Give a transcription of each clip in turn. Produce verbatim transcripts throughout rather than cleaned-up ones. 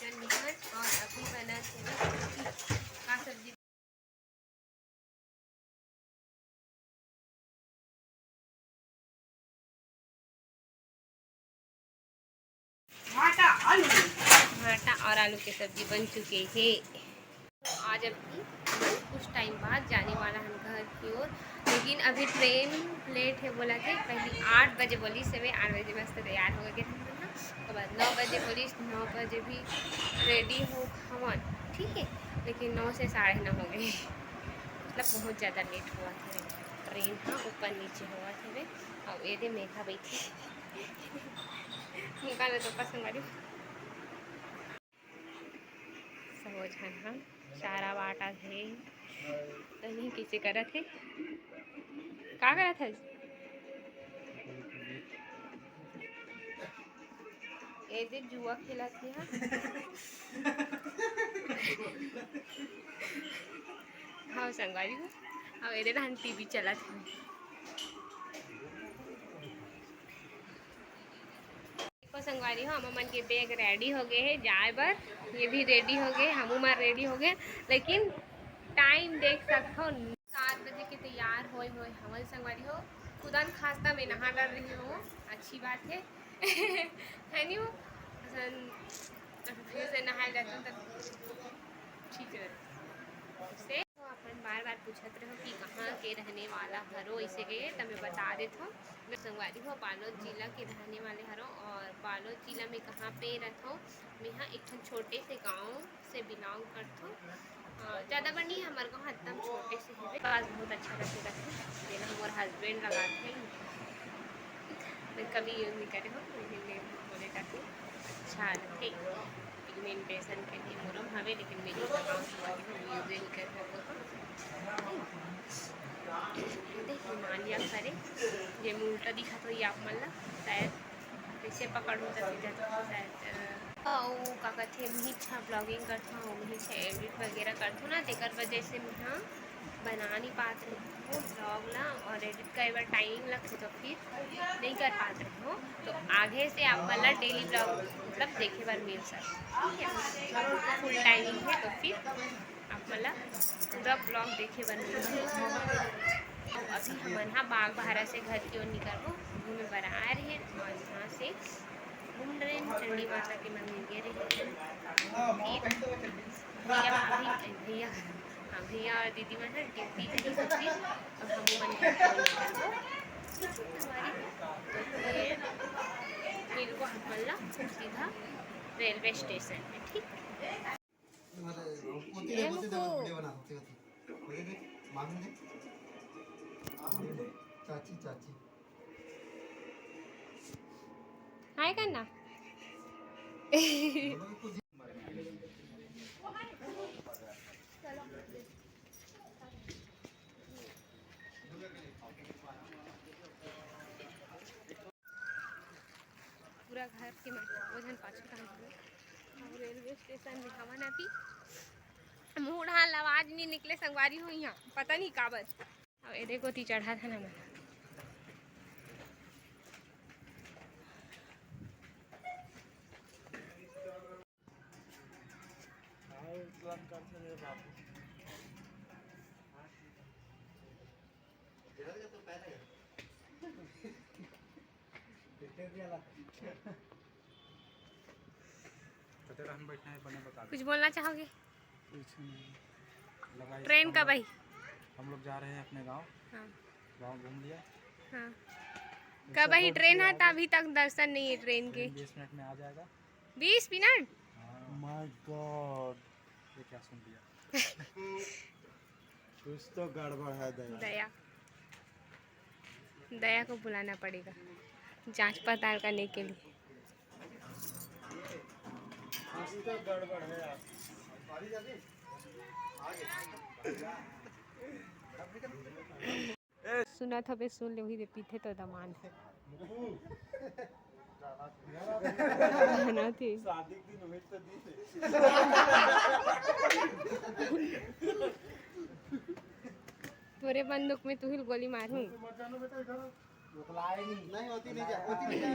और अभी बनत हे सब्जी। का सब्जी? भाटा आलू। भाटा और आलू के सब्जी बन चुके हे। आज अभी कुछ टाइम बाद जाने वाला हम घर की ओर, लेकिन अभी ट्रेन लेट हे बोला थे। पहली आठ बजे बोलिस हवे, आठ बजे मस्त तैयार हो गए थे हम लोग ना। ओकर बाद नौ बजे बोलिस, नौ बजे भी रेडी हो हवन, ठीक है, लेकिन नौ से साढ़े नौ हो गए। मतलब बहुत ज़्यादा लेट हुआ था ट्रेन, हाँ, ऊपर नीचे हुआ था। और ये दे मेघा बैठी निकाल तो पसंद वाली। सबो झन ह चारा बांटत हे। तनी कइसे करत हे? का करत हस? ए दे जुआ खेलत हे। हाँ संगवारी हो, अब ए दे डहन टीवी चलत हे। देखो संगवारी हो, हमर मन के बैग रेडी हो गए हे जाए बर। ये भी रेडी हो गए, हमू मन रेडी हो गए, लेकिन टाइम देख सकथो, सात बजे के तैयार होए होए हवन संगवारी हो। खुदन खास्ता में नहा डर रही हो, अच्छी बात है। है नी हो? असन, असन फिर से नहा लेते तो ठीक रहता। से तो अपन बार बार पूछत रहो कि कहाँ के रहने वाला हरो, इसे के त मैं बता देत हूँ। मैं संगवारी हूँ, बालोद जिला के रहने वाले हरो और बालोद जिला में कहाँ पे रहत हूँ, मैं यहाँ एक ठन छोटे से गाँव से बिलोंग करत हूँ। अ, ज़्यादा बड़ नहीं है हमारे गाँव, एकदम छोटे से है। पास बहुत अच्छा रखे रहते हैं, जेला मोर हस्बैंड लगाते हैं। मैं कभी यूज़ नहीं करे हूँ, लेकिन मैं बोले रहती हूँ, अच्छा रखे। पिगमेंटेशन के लिए मुरम हवे, लेकिन मैं यूज़ करना हूँ, यूज़ नहीं कर सकते हो। देखिए, मान लिया करे, ये मुंह उल्टा दिखा तो ये आप मन ला शायद कैसे पकड़ूँ तो सीधा तो शायद, अ, अउ का कथे, उही छा ब्लॉगिंग करथों, उही छा एडिट वगैरह करथों ना, तेकर वजह से मैं हाँ बना नहीं पात रही हूँ ब्लॉग ला, और एडिट करे बर टाइम लगथे तो फिर नहीं कर पात रही हूँ। तो आगे से आप मन ला डेली ब्लॉग मतलब देखे बर मिल सकता है, ठीक है, फुल टाइमिंग है तो फिर आप मन ला पूरा ब्लॉग देखे बर मिल सकता है। अभी हमन हा बागबाहरा से घर की ओर निकलबो, घूमे बर आ रहे हैं और यहाँ से घूम रहे हैं, चंडी माता के मंदिर गए रहे हैं। फिर भैया भाभी, भैया, हाँ, भैया और दीदी मन है ड्यूटी रही, तो फिर अब हम मन के फोन करबो। ठीक है, हमारी तो ये मिलबो हम मन ला सीधा रेलवे स्टेशन में, ठीक? ये मुझे देखो, वीडियो बना सकती हो तुम। ये देख, मामी देख। चाची, चाची। हाय करना। पूरा घर के मन वो झन पाछू कहाँ गिरे। अउ रेलवे स्टेशन में हवन अभी। मुंह डाल आवाज नहीं निकले संगवारी हो यहाँ, पता नहीं काबर। अब एदे कोती चढ़ा था ना मैं। कुछ बोलना चाहोगे? कुछ नहीं। ट्रेन कब आई? हम लोग जा रहे हैं अपने गांव। हाँ। गांव घूम लिया। हाँ। कब आई ट्रेन? है तो अभी तक दर्शन नहीं है ट्रेन के। बीस मिनट में आ जाएगा। बीस मिनट? हाँ। My God। ये क्या सुन लिया? कुछ तो गड़बड़ है दया। दया, दया को बुलाना पड़ेगा जांच पड़ताल करने के लिए। कुछ तो गड़बड़ है यार। सुनत हबे, सुन ले, वही दे पीथे तो दमान। ना थे। शादी के दिन उम्मीद तो दी थी। तोरे बंदूक में तू ही गोली मारूं। नहीं, होती नहीं जा, होती नहीं जा।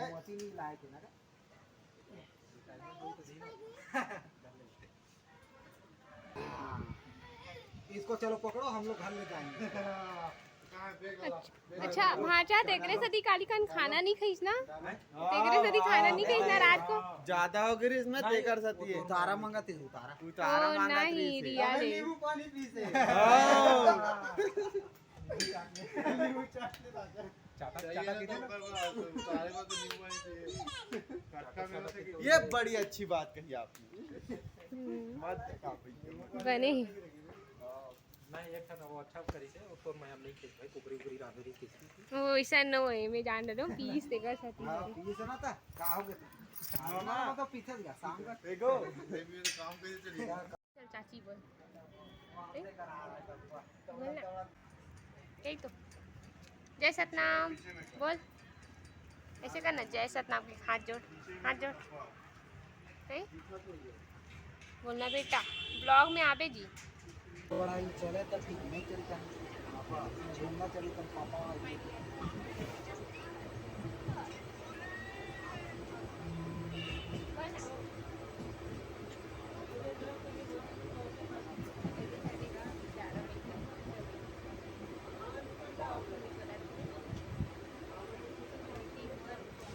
होती नहीं लाए थे ना। इसको चलो पकड़ो, हम लोग घर ले जाएंगे। अच्छा, भांचा, तेकरे सेती काली कन खाना नहीं खाइस ना? तेकरे सेती खाना नहीं खाइस ना रात को? ज्यादा हो गई इसमें, तेकर सेती है। उतारा मंगा थे, उतारा। उतारा ओ, मांगा नहीं, थी इसे। रिया अबे ले। नींबू पानी पी से। हाँ। चाटा, चाहिए चाटा ना किधर? तो ऊपर वाला, उतारे में तो नींबू पानी चाहिए। खट्टा में होता है कि ये बड़ी अच्छी बात कही आपने। हम्म। मत देखा भैया। बने ही। नहीं, एक ठन वो अच्छा करी से, वो तो मैं हम नहीं खेल भाई, कुकरी उकरी रांधे रही किसी की। वो ऐसा न होए, मैं जान रहा हूँ, पीस देगा साथी हाँ, में। पीस है ना था, का हो गया? मामा। मामा तो पीछे गया, शाम का। देखो, ये मेरे काम पे ही चली गई। चल चाची बोल। ए? बोल ना। यही तो। जय सतनाम। बोल। ऐसे करना, जय सतनाम के हाथ जोड़, हाथ जोड़। ए? बोलना बेटा, ब्लॉग में आबे जी। पढ़ाई चले तब ठीक नहीं चलता है। पापा, घूमना चले तब पापा।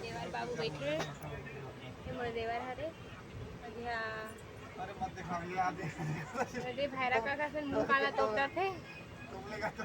देवर बाबू बैठे हे, ये मोर देवर हरे। अरे मत दिखाओ, ये आते हैं। अरे भैरा काका से मुंह काला तोप जाते। तुम लेगा तो